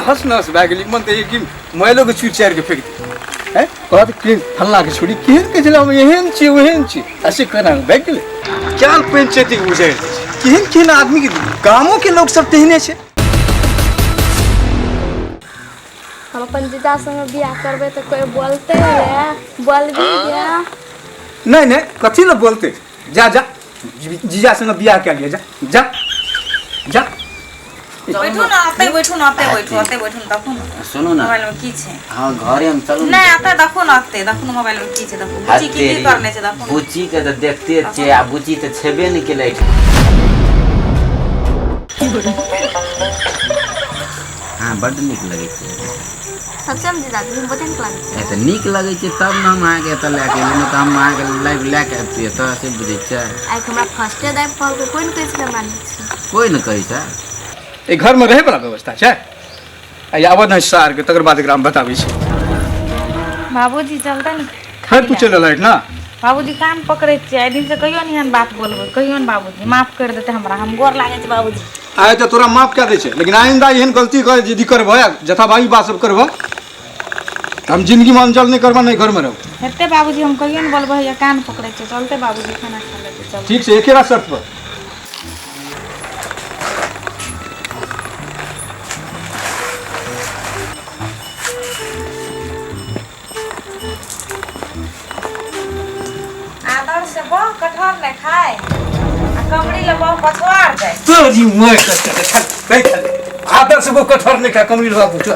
तहस नहस भए गेली मन तऽ कि मोबाइलोके चूरि चारि के फेंक दी हैं कहत कि फल्लाँ के छोड़ी केहन कहै छलै हम एहन छी ओहन छी आ से केना भागि गेलै क्याल पंचायती के उजाड़ि दै छै केहन केहन आदमी के गामो के लोक सब तेहने छै। हम अपन जीजा संगे बियाह करबै तऽ कोइ बोलतै गे बोलबी गे? नहीं नहीं, कथी लए बोलते, जा जा जीजा संगे बियाह कए लिअ, जा जा जा। बैठू ने अतै, बैठू ने अतै, बैठू अतै, बैठू ने, देखू ने। सुनू ने। मोबाइल में की छै? हाँ, घरे में चलू। नहि, अतै देखू ने, अतै देखू ने, मोबाइल में की छै देखू। बुच्ची की की करने छै देखू ने। बुच्ची के तऽ देखते छियै आ बुच्ची तऽ छेबे नहि केलै। हाँ, बड्ड नीक लगै छै। सच्चे में जीजाजी, हम बहुते नीक लागै छै। तऽ नीक लगै छै तब ने हम अहाँके एतऽ लए के एलियै, नहि तऽ हम अहाँके लाइव लए के अबितियै एतऽ, से बुझै छियै। आइ हमरा फर्स्टे दाइ कहलकै, कोइ नहि कहै छलै हमरा नीक छै। कोइ नहि कहै छै। एहि घरमे रहै वला व्यवस्था छै? आ आबऽ नहि सारके, तकर बाद एकरा हम बताबै छी। बाबूजी चलते ने। फेर तू चलि एलहक ना? बाबूजी, कान पकड़ै छियै, एहि दिन से कहियो नहि एहन बात बोलबै, कहियो ने। बाबूजी, माफ कर देते हमरा, हम गोर लागै छै बाबूजी। आइ तऽ तोरा माफ कए दै छै, लेकिन आइंदा एहन गलती कर यदि करबह, जथाबाही बात सब करबह, तऽ हम जिंदगीमे अंजल नहि करबह, नहि घरमे रहब। हेतै बाबूजी, हम कहियो ने बोलबै, हैया कान पकड़ै छियै। चलते बाबूजी, खाना खा लेते, चल। ठीक छै, एकेटा शर्त पर। आदर से बह कटहर नहि खाय आ कमरी ले बह पछुआर जाय। तोरी मोय कटहर, आदर से वो कटहर नहीं खा, कमरी लगा पूछो।